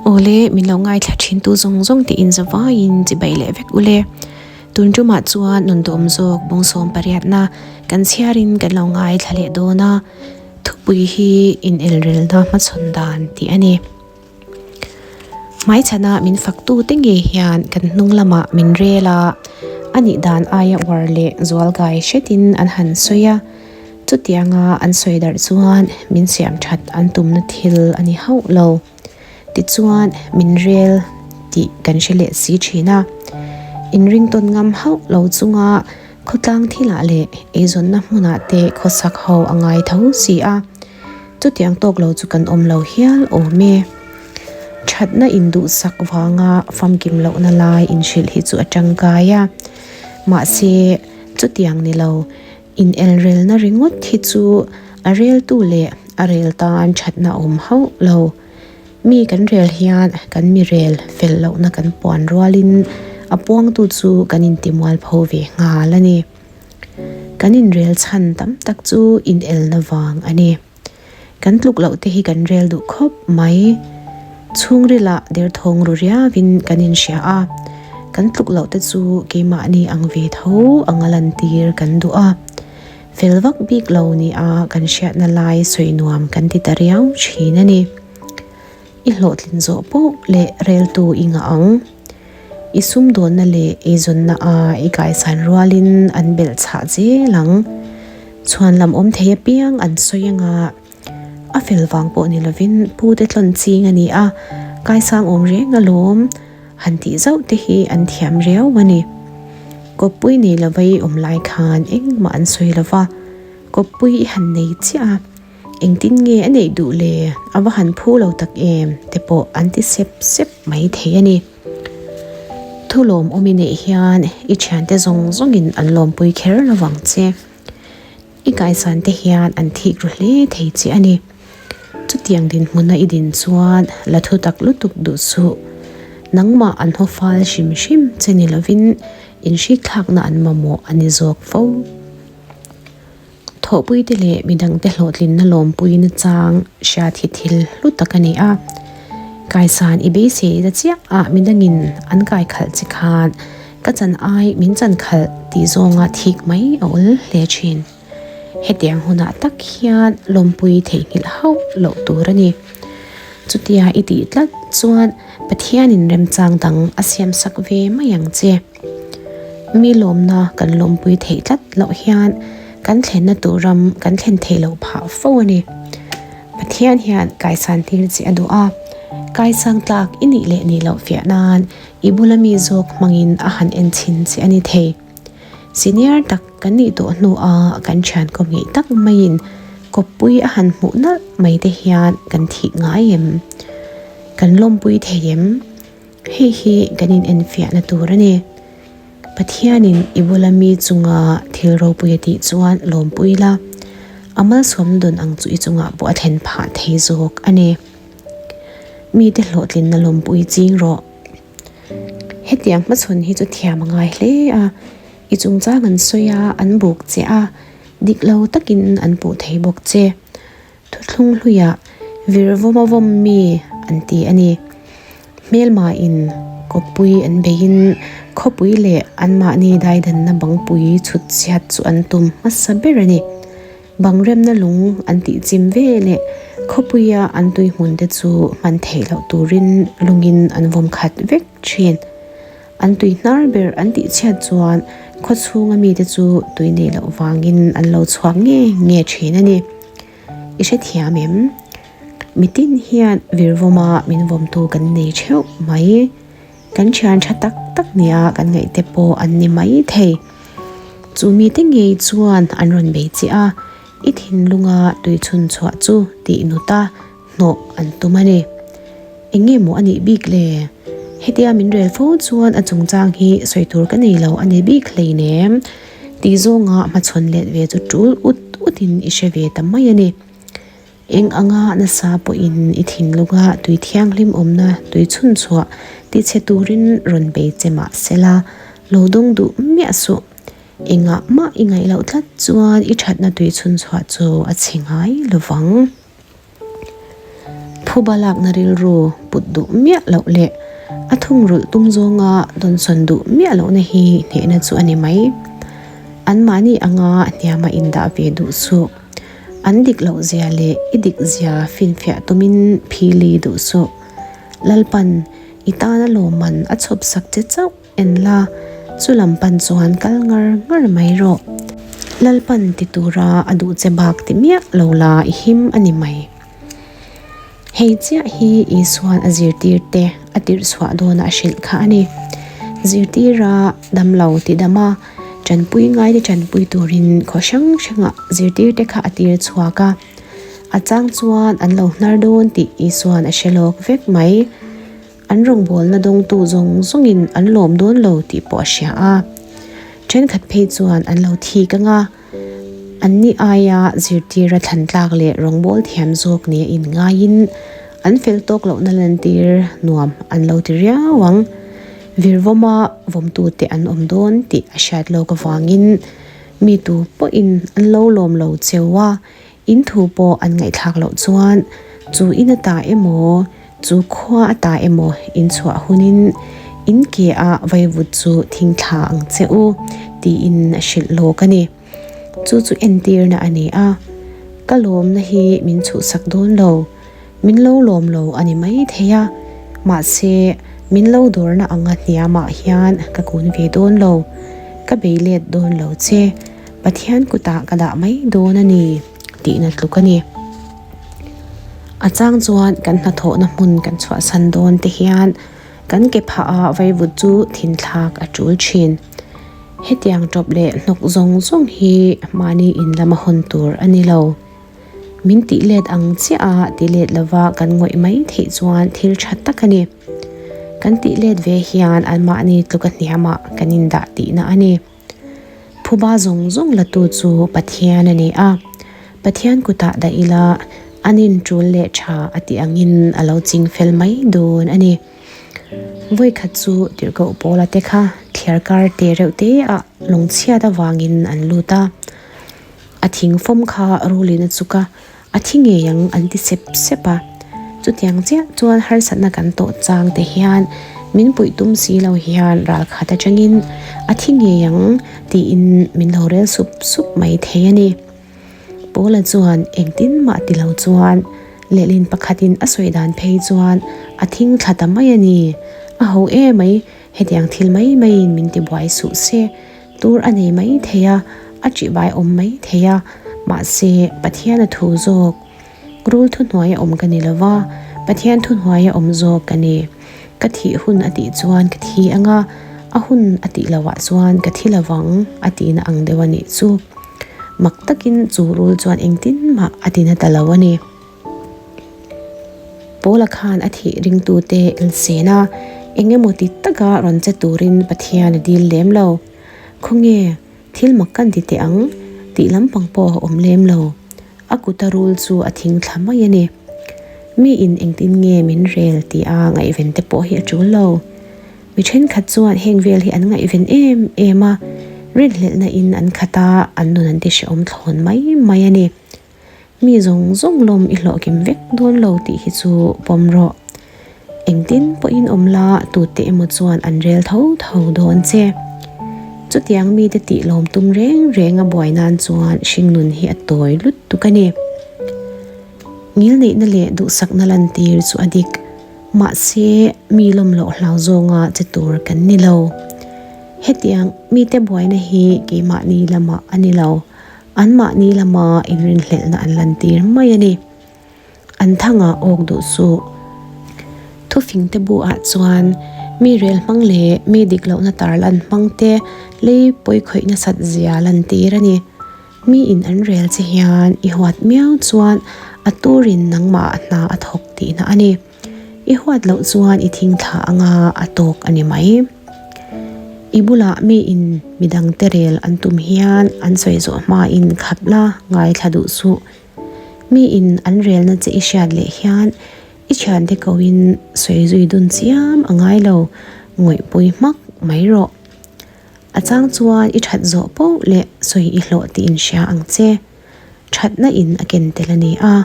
Awle, min lo ngaithla thin tu zawng zawng te in zavaiin chibai leh vek ule. Tun tumah chuan nun duhawm zawk bawngsawm pariatna kan chhiarin kan lo ngaithla leh dawn a, thupui hi inelrelna hmachhawn dan tih a ni. Hmaichhana min faktu te ngei hian kan hnung lamah min rel a, a nih dan aia uar leh zual gai hretin an han sawi a, chutianga an sawi darh chuan min siam that an tumna thil a ni hauh lo. Tichuan min rel tih kan hre leh si thin a, inringtawn ngam hauh lo chunga khawtlang thilah leh eizawnna hmunah te khawsak ho a ngai tho si a. Chutiang tawk lo chu kan awm lo hial awm e. Thatna induhsak vanga famkim lohna lai inhrilh hi chu a tangkai a. Mahse, chutiang ni lo, inelrelna ringawt hi chu a reltu leh a rel tan thatna awm hauh lo. Mi kan rel hian kan mi rel fel lohna kan puan rualin a puangtu chu kan intimualpho ve nghal a ni. Kan inrel chhan tam tak chu inelna vang a ni. Kan tluk loh te hi kan rel duh khawp mai. Chhungrilah derthawng ru riauin kan inhria a, kan tluk loh te chu keimahni ang ve tho anga lantir kan duh a. Fel vak bik lo nia kan hriatna lai sawi nuam kan ti ta riau thin a ni. I hlawhtlin zawh pawh leh reltu i ngah ang. I sumdawnna leh eizawnna a i kaisan rualin an belh chhah zel ang. Chhuan lam awm thei apiang an sawi anga a fel vang pawh ni lovin pu te tlawn ching a ni a, kaisang awm reng alawm han tih zauh te hi an thiam riau a ni. Kawppui nei lova i awm lai khan engmah an sawi lova, kawppui i han nei chiah a. Engtin nge a neih duh le? A va han phu lo tak em? te pawh an ti sep sep mai thei a ni. Thu lawmawm i neih hian i thiante zawng zawngin an lawmpui kher lo vang che. I kaisan te hian an thik ru hle thei che a ni. Chutiang dinhmuna i din chuan la thu tak lutuk duh suh. Nangmah an haw fal hrim hrim che ni lovin inhrikthlakna an mamawh a ni zawk fo. Thawhpuite leh midangte hlawhtlinna lawmpuina chang hriat hi thil hlu tak a ni a. Kaisan i beisei ta chiah a midangin an kai khalh che khan ka chan ai min chan khalh tih zawnga thik mai a awl hle thin. Hetiang hunah tak hian lawmpui theihnghilh hauh loh tur a ni. Chutia i tih tlat chuan Pathianin remchang dang a siamsak ve mai ang che. Mi lawmna kan lawmpui theih tlat loh hian kan thlenna tur ram kan thlen theih loh phah fo a ni. Pathian hian kaisan tir che a duh a, kaisang tlak i nih leh nih loh fiah nan i bula mi zawk hmangin a han en chhin che a ni thei. Senior tak kan nih tawh hnua kan thian kawm ngeih tak maiin kawppui a han hmuh nalh mai te hian kan thih ngai em? Kan lawmpui thei em? Hei hi kan inenfiahna tur a ni. Pathianin i bula mi chunga thil ropui a tih chuan lawmpui la, a malsawmna dawn ang chu i chungah pawh a thlen phah thei zawk a ni. Mite hlawhtlinna lawmpui ching rawh. Hetiang hmachhawn hi chu thiam a ngai hle a, i chungchang an sawi a, an buk che a, dik lo takin an puh thei bawk che. Thuthlung hluiah vir vawm a vawm mi an ti a ni. Hmelma in kawppui an beiin khawpui leh anmahni daidanna bangpui chhut chhiat chu an tum hmasa ber a ni. Bangremna lung an tih chim ve leh khawpuia an tui hmun te chu hman theih loh turin lungin an vawm khat vek thin. An tui hnar ber an tih chhiat chuan khawchhunga mite chu tui neih loh vangin an lo chhuak nge nge thin a ni. I hrethiam em? Mitin hian virvawma min vawmtu kan nei theuh mai. Kan thian tha tak tak nia kan ngaih te pawh an ni mai thei. Chu mite ngei chuan an rawn bei che a, i thinlunga tui chhun chhuah chu tih nut a hnawh an tum a ni. Eng nge maw a nih bik le? Hetia min rel fo chuan a chungchang hi sawi tur ka nei lo a ni bik hleinem tih zawnga hmachhawn let ve chu tul ut utin i hre ve ta mai a ni. Eng anga nasa pawhin i thinlunga tui thianghlim awmna tui chhun chhuah tichhe turin rawn bei che mah sela lo dawng duh miah suh. Engah mah i ngaih loh tlat chuan i thatna tui chhun chhuah chu a chhe ngai lovang. Phuba lakna rilru put duh miah loh leh a thungrulh tum zawnga dawnsawn duh miah lohna hi hnehna chu a ni mai. Anmahni anga hniama indah ve duh suh. An dik loh zia leh i dik zia finfiah tumin phili duh suh. Lalpan i tana lawmman a chhawp sak che chauh en la, chu lam pan chuan kal ngar ngar mai rawh. Lalpan ti tura a duh che bak ti miah lo la i him a ni mai. Hei chiah hi Isua'n a zirtirte a tirh chhuah dawnah a hrilh kha a ni. Zirtira damlo ti dama tanpui ngaite tanpui turin khaw hrang hrangah zirtirte kha a tir chhuak a. A chang chuan an lo hnar dawn tih Isua'n a hre lawk vek mai. An rawngbawlna dawngtu zawng zawngin an lawm dawn lo tih pawh a hria a. Thenkhat phei chuan an lo thik ang a. Anni aia zirtira thlan tlak leh rawngbâwl thiam zawk nia inngaiin an fel tawk lohna lantir nuam an lo ti riau ang. Virvawma vawmtute an awm dawn tih a hriat lawk avangin mi tu pawhin an lo lawm lo cheu a, in thu pawh an ngaihthlak loh chuan chu in ata emaw chu khua ata emaw in chhuah hunin in ke ah vaivut chu thing thla ang che u tiin a hrilh lawk a ni. Chu chu entirna a ni a, ka lawmna hi min chhuhsak dawn lo, min lo lawm lo a ni mai thei a, mahse min lo dawrna anga hniamah hian ka kun ve dawn lo, ka bei let dawn lo che, Pathian kutah ka dah mai dawn a ni tihna tluk a ni. A chang chuan kan hnathawhna hmun kan chhuahsan dawn te hian kan ke phah ah vaivut chu thinthlak a tul thin. Hetiang tawp leh hnawk zawng zawng hi mahni in lama hawn tur a ni lo. Min tih let ang chiah a ti let lova kan ngawih mai theih chuan thil tha tak a ni. Kan tih let ve hian anmahni tluka hniamah kan indah tihna a ni. Phuba zawng zawng latu chu Pathian a ni a, Pathian kutah dah ila an intul leh tha a tih angin a lo ching fel mai dawn a ni. Vawikhat chu tirhkoh Paula te kha thliarkar te reuh te ah lungchhiat avangin an lut a, a thing fawm kha rulin a chuk a, A thi ngei ang an ti sep sep a. Chutiang chiah chuan harsatna kan tawh chang te hian min puih tum si lo hian ral khat atangin a thi ngei ang tiin min lo rel sup sup mai thei a ni. Paula chuan engtin mah ti lo chuan lehlin pakhatin a sawi dan phei chuan a thing thla ta mai a ni. A ho emai hetiang thil mai maiin min ti buai suh se. Tur a nei mai thei a, a ṭihbai awm mai thei a, mahse Pathian a thu zawk. Rul thuhnuaia awm ka ni lo va, Pathian thuhnuaia awm zawk ka ni. Ka thih hun a tih chuan ka thi ang a, a hun a tih lohah chuan ka thi lo vang a tihna ang deuh a nih chu. Mak takin chu rul chuan engtin mah a tina ta lo a ni. Paula khan a thih ringtute elsen a, eng emaw ti taka rawn che turin Pathian a dil lem lo. Khawnge, thil mak kan ti teh ang tih lampang pawh a awm lem lo. A kuta rul chu a thing thla mai a ni. Miin engtin nge min rel tih a ngaihven te pawh hi a tul lo. Mi thenkhat chuan heng vel hi an ngaihven em em a, rinhlelhna in an khat a, an nun an ti hrehawm thlawn mai mai a ni. Mi zawng zawng lawm i hlawhkim vek dawn lo tih hi chu pawm rawh. Engtin pawhin awm la tute emaw chuan an rel tho tho dawn che. Chutiang mite tih lawm tum reng reng a buai nan chuan hringnun hi a tawi lut tuk a ni. Ngilneihna leh duhsakna lantir chu a dik. Mahse, mi lawm loh hlau zawnga che tur kan ni lo. Hetiang mite buaina hi keimahni lamah a ni lo. Anmahni lama inrinhlelhna an lantir mai a ni. An thangah awk duh suh. Thufingte buah chuan mi rel hmang leh mi dik lohna tarlan hmangte lei pawikhawih nasat zia lantir a ni. Miin an rel che hian i huat miau chuan a turin nangmah hna a thawk tihna a ni. I huat loh chuan i thing thla anga a tawk a ni mai. I bulah miin midangte rel an tum hian an sawi zawh hmain khap la ngaithla duh suh. Miin an relna che i hriat leh hian i thiante koin sawi zui dun chiam a ngai lo, ngawihpui hmak mai rawh. A chang chuan i that zawh poh leh sawi i hlawh tih inhria ang che. Thatna in a ken tel a ni a.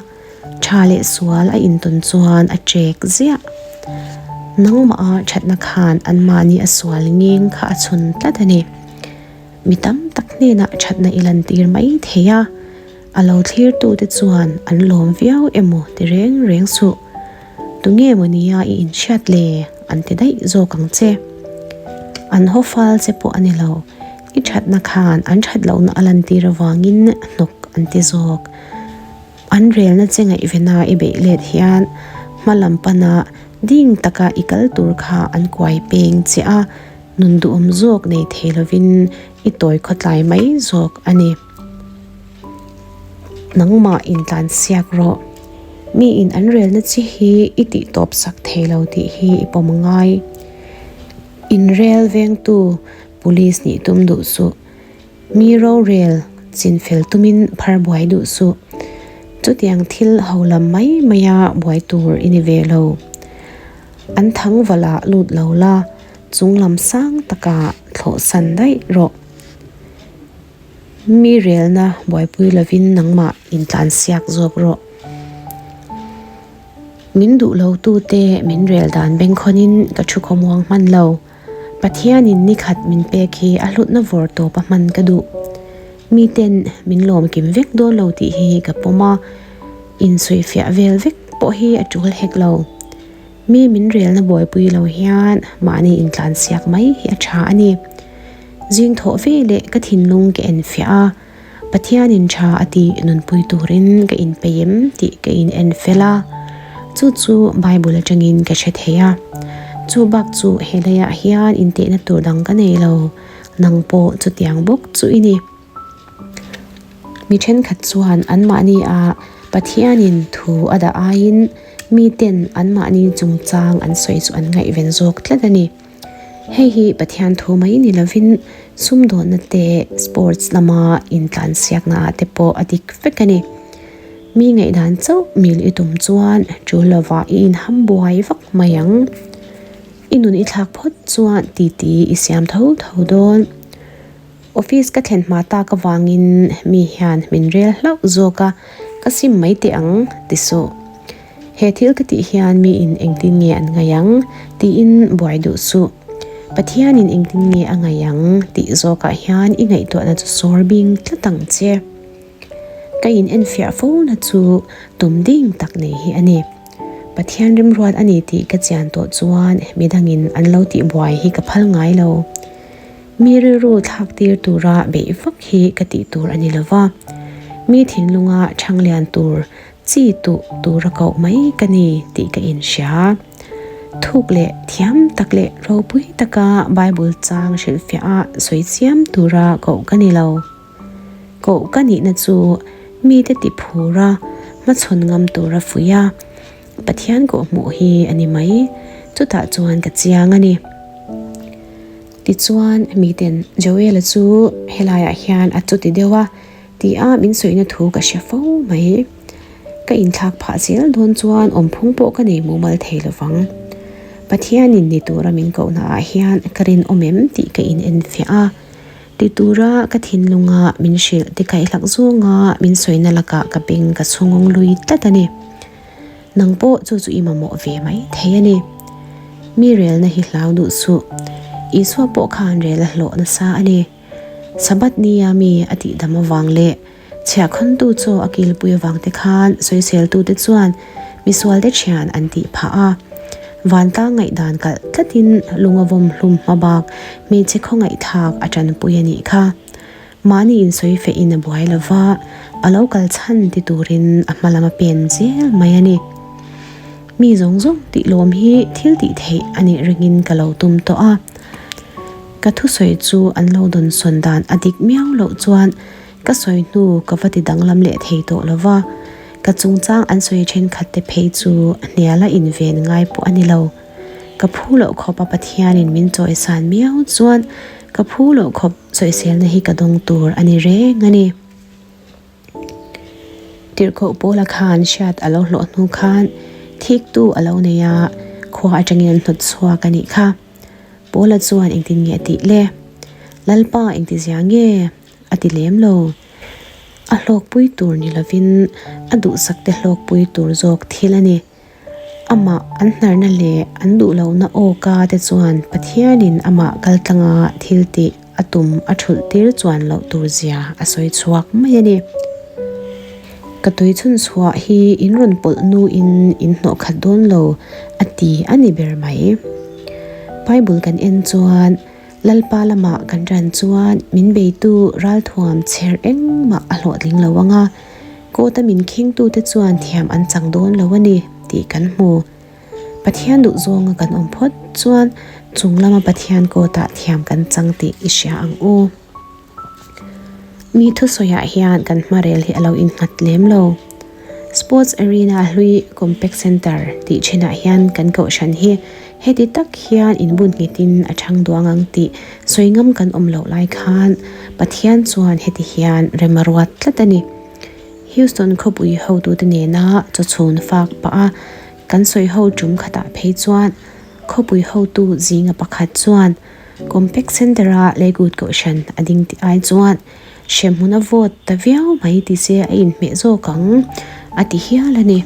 Tha leh sual a intawn chuan a ṭek ziah. Nangmah a ṭhatna khan anmahni a sual ngeng kha a chhun tlat a ni. Mi tam tak hnenah ṭhatna i lantir mai thei a, a lo thlirtute chuan an lawm viau emaw ti reng reng suh. Tunge maw nia i inhriat le? an ti daih zawk ang che. An haw fal che pawh a ni lo. I ṭhatna khan an ṭhat lohna a lantir avangin hnawk an ti zawk. An relna che ngaihvena i beih let hian hma lam pana ding taka i kal tur kha an kuai peng che a, nun duhawm zawk nei thei lovin i tawi khawtlai mai zawk a ni. Nangmah intlansiak rawh. Miin an relna chi hi i tih tawp sak thei lo tih hi i pawm ngai. Inrel vengtu police nih tum duh suh. Mi rorel chinfel tumin phar buai duh suh. Chutiang thil ho lam mai maia buai tur i ni ve lo. An thangvalah lut lo la, chunglam sang takah thlawhsan daih rawh. Mi relna buaipui lovin nangmah intlansiak zawk rawh. Min duh lo tute min rel dan bengkhawnin ka thu khawmuang hman lo. Pathianin ni khat min pek hi a hlutna vawr tawp a hman ka duh. Miten min lawm kim vek dawn lo tih hi ka pawm a, insawifiah vel vek pawh hi a tul hek lo. Mi min relna buaipui lo hian mahni intlansiak mai hi a tha a ni. Zing thawh ve leh ka thinlung ka enfiah a, Pathianin tha a tih nunpui turin ka inpeih em tih ka in en fel a, chu chu Bible atangin ka hre thei a. Chu bak chu he leiah hian intehna tur dang ka nei lo, nang pawh chutiang bawk chu i ni. Mi thenkhat chuan anmahni a Pathianin thu a dah aiin miten anmahni chungchang an sawi chu an ngaihven zawk tlat a ni. Hei hi Pathian thu mai ni lovin sumdawnna te, sports lama intlansiakna ah te pawh a dik vek a ni. Mi ngaihdan chauh mil i tum chuan tul lovah i inham buai vak mai ang. I nun i thlak phawt chuan titi i siam tho tho dawn. Office ka thlen hma tak avangin mi hian min rel hlauh zawk a, ka sim mai teh ang ti suh. He thil ka tih hian miin engtin nge an ngaih ang tiin buai duh suh. Pathianin engtin nge a ngaih ang tih zawkah hian i ngaihtuahna chu sawr bing tlat ang che. Ka in enfiah fo na chu tum ding tak nei hi a ni. Pathian remruat a ni tih ka chian tawh chuan midangin an lo tihbuai hi ka phal ngai lo. Mi rilru thlak tir tura beih vak hi ka tih tur a ni lo va, mi thinlunga ṭhanglian tur chi tuh tura koh mai ka ni tih ka inhria. Thuk leh thiam tak leh ropui taka Bible chang hrilhfiah a sawi chiam tura koh ka ni lo. Koh ka nihna chu mite ti phura hmachhawn ngam tura fuih a, Pathian kawhhmuh hi a ni mai. Chutah chuan ka chiang a ni. Tichuan, miten Joel-a chu helaiah hian a chuti deuh a tia min sawina thu ka hre fo mai. Ka inthlak phah zel dawn chuan awmphung pawh ka nei mumal thei lo vang. Pathianin ni tura min kohnaah hian ka rinawm em tih ka inenfiah a, ti tura ka thinlunga min hrilh tikaihlak zawnga min sawina lakah ka beng ka chhungawng lui tlat a ni. Nang pawh chu chu i mamawh ve mai thei a ni. Mi relna hi hlau duh suh. Isua pawh khan rel a hlawh nasa a ni. Sabbath nia mi a tihdam avang leh chhiahkhawntu chaw a kilpui avang te khan sawiseltute chuan misualte thian an tih phah a. Vantlang ngaihdan kalh tlatin lunga vawm hlum hma bak hmeichhe khawngaihthlak a tanpui a nih kha. Mahni insawi feh in a buai lo va, a lo kal chhan ti turin a hma lam a pen zel mai a ni. Mi zawng zawng tih lawm hi thil tih theih a nih ringin ka lo tum tawh a. Ka thusawi chu an lo dawnsawn dan a dik miau loh chuan ka sawi hnu ka va ti danglam leh thei tawh lo va, ka chungchang an sawi thenkhat te phei chu hniala inven ngai pawh a ni lo. Ka phu loh khawp a Pathianin min chawisan miau chuan ka phu loh khawp Sawiselna hi ka dawng tur a ni reng a ni. Tirhkoh Paula khan hriat a lo hlawh hnu khan thiktu a lo nei a, khua atangin an hnawt chhuak a nih kha. Paula chuan engtin nge a tih le? Lalpa engtizia nge? a ti lem lo. A hlawkpui tur ni lovin a duhsakte hlawkpui tur zawk thil a ni. Amah an hnarna leh an duhlohna awka te chuan Pathianin amah kaltlanga thil tih a tum a thulh tir chuan loh tur zia a sawi chhuak mai a ni. Ka tui chhun chhuah hi in rawn pawlh nuin in hnawh khat dawn lo a ti a ni ber mai. Bible kan en chuan Lalpa lamah kan ran chuan min beitu ralthuam chher engmah a hlawhtling lo ang a, court-a min khingtute chuan thiam an chang dawn lo a ni tih kan hmu. Pathian duh zawnga kan awm phawt chuan chung lama Pathian court-ah thiam kan chang tih i hria ang u. Mi thusawiah hian kan hmarel hi a lo innghat lem lo. Sports Arena hlui Compact Centre tih thinah hian kan kohhran hi heti tak hian inbun nghetin a chhang duang ang tih sawi ngam kan awm loh lai khan Pathian chuan heti hian rem a ruat tlat a ni. Houston khawpui hotute nena chawchhun fak pah a kan sawi ho tum khatah phei chuan khawpui hotu zinga pakhat chuan Compact Centre-a Lakewood Kohhran a ding tih ai chuan hremhmun a vote ta viau mai ti se a inhmeh zawk ang a ti hial a ni.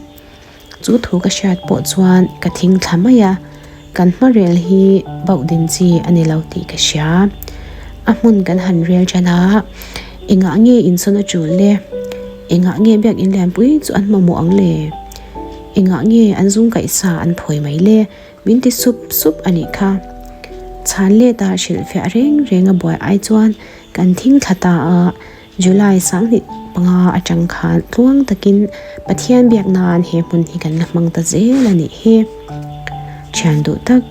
Chu thu ka hriat pawh chuan ka thing thla mai a, kan hmarel hi bauh din chi a ni lo tih ka hria. A hmun kan han rel tan a, engah nge insawn a tul le? Engah nge biakinn lianpui chu an mamawh ang le? Engah nge an zung kaihsa an phawi mai le? Min ti sup sup a nih kha. Chhan let a hrilhfiah reng reng a buai ai chuan kan thing thla ta a, July 25 atang khan tluang takin Pathian biak nan he hmun hi kan la hmang ta zel a nih hi. Thian duh tak,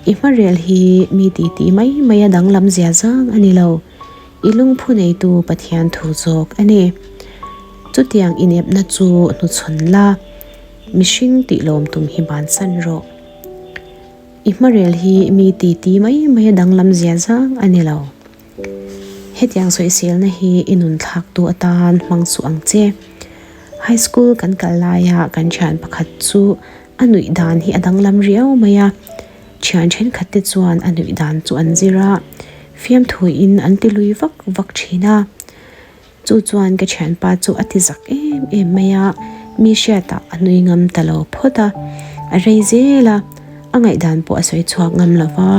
i hmarel hi mi titi mai mai a danglam zia zang a ni lo. I lungphu neitu Pathian thu zawk a ni. Chutiang inepna chu hnuchhawn la. Mihring tih lawm tum hi bansan rawh. I hmarel hi mi ti ti mai mai a danglam zia zang a ni lo. Hetiang sawiselna hi i nun thlaktu atan hmang suh ang che. High school kan kal laia kan thian pakhat chu a nuih dan hi a danglam riau mai a. Thian thenkhat te chuan a nuih dan chu an zir a, fiamthuiin an ti lui vak vak thin a. Chu chuan ka thianpa chu a ti zak em em mai a, mi hriatah a nui ngam ta lo phawt a, a rei zel a, a ngaihdan pawh a sawi chhuak ngam lo va,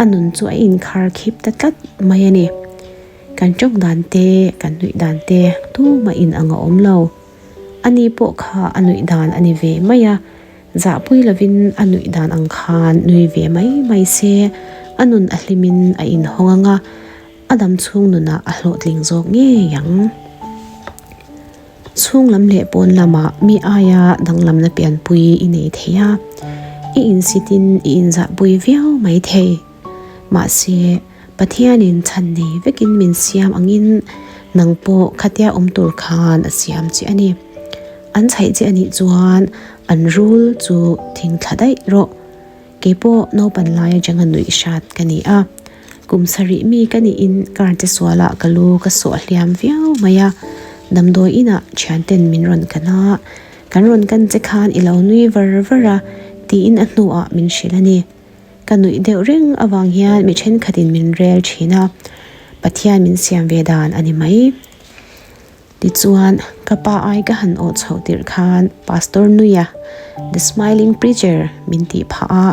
a nun chu a inkhar khip ta tlat mai a ni. Kan tawng dan te, kan nuih dan te tumah in ang a awm lo. Ani pawh kha a nuih dan a ni ve mai a, zahpui lovin a nuih dan ang khan nui ve mai mai se, a nun a hlimin a inhawng ang a, A dam chhung nunah a hlawhtling zawk ngei ang. Chhung lam leh pawn lamah mi aia danglamna pianpui i nei thei a, i insitin i inzahpui viau mai thei. Mahse, Pathianin chhan nei vekin min siam angin nang pawh khatia awm tur khan a siam che a ni. An chhaih che a nih chuan an rul chu thing thla daih rawh. Kei pawh naupan lai atanga nuih hrat ka ni a, kum sarih mi ka niin car che sualah ka lu ka sawh hliam viau mai a, damdawi inah thianten min rawn kan a, kan rawn kan che khan i lo nui var var a tiin a hnuah min hrilh a ni. Ka nuih deuh reng avang hian mi thenkhatin min rel thin a, Pathian min siam ve dan a ni mai. Tichuan, ka pa ai ka han awh chhoh tirh khan Pastor Nuia, The Smiling Preacher, min tih phah a.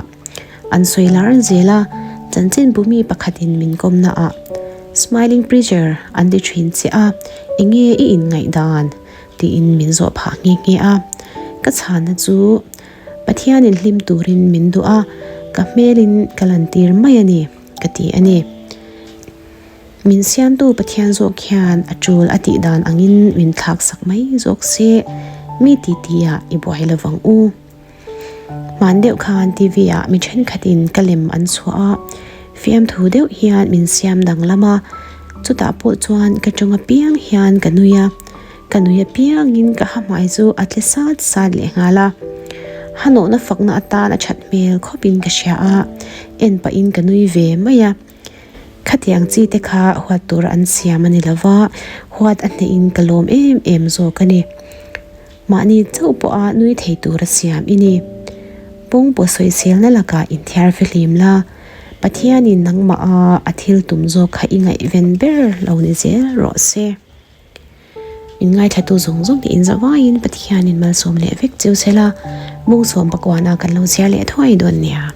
An sawi lar zel a, chanchinbu mi pakhatin min kawmna ah, Smiling Preacher an ti thin che a, enge i inngaihdan? tiin min zawh phah nghe nghe a. Ka chhanna chu, Pathianin hlim turin min duh a, ka hmelin ka lantir mai a ni, ka ti a ni. Min siamtu Pathian zawk hian a tul a tih dan angin min thlak sak mai zawk se, mi titi ah i buai lo vang u. Hman deuh khan TV ah mi thenkhatin ka lem an chhuah a, fiamthu deuh hian min siam danglam a, chutah pawh chuan ka tawng apiang hian ka nui a, ka nui apiangin ka ha hmai chu a tle sat sat leh nghal a. Hanawhna fakna atan a that hmel khawpin ka hria a, en pahin ka nui ve mai a. Khatiang chi te kha huat tur an siam a ni lo va, huat a hnehin ka lawm em em zawk a ni. Mahni chauh pawha nui thei tur a siam i ni. Pawngpaw sawiselna lakah inthiar fihlim la, Pathianin nangmah a a thil tum zawk kha i ngaihven ber lo ni zel rawh se. Min ngaithlatu zawng zawng te inzavaiin Pathianin malsawm leh vek cheu sela, Bawngsawm pakuana kan lo chhiar leh thuai dawn nia.